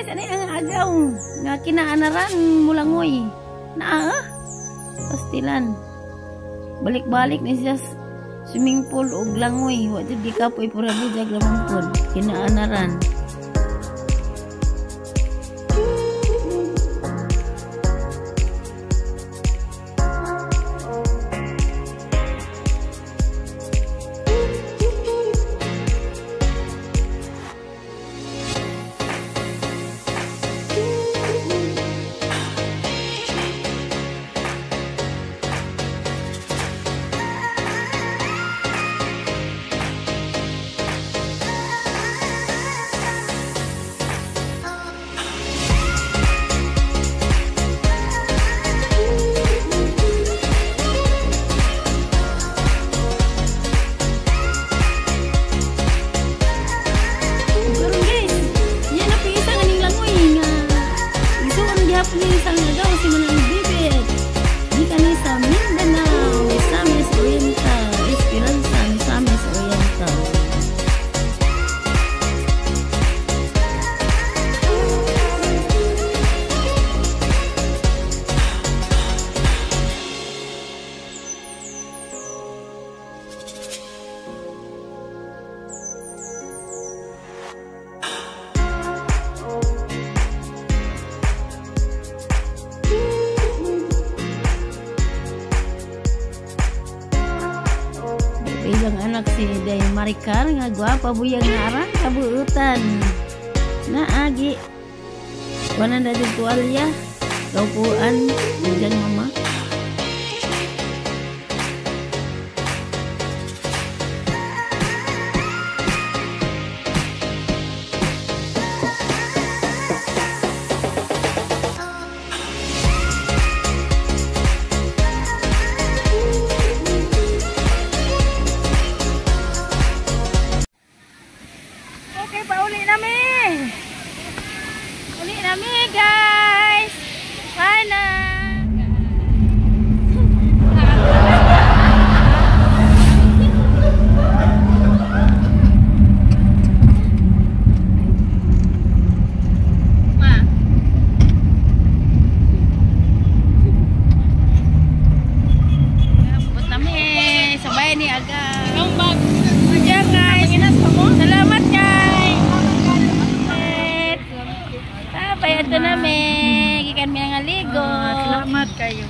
Ani ang agaw nga kinaanaran mulangoy. Naa. Pastilan. Balik-balik ni siya swimming pool og langoy. Wa jud gikapoy pura bijag lamang pod. Kinaanaran. Ilang anak si Day Maricar nga gwapa buyang nga arang kabuutan. Naagi. Wanan na din tuwalya. Kaupuan. Diyan mama. Okay, pauli namin. Uli namin, guys. Bye na. Ma. Abot namin. Sabay ni aga. Diyan, guys. Salamat, guys. Bayad na namin. Gikan mi nga ligo. Salamat kayo.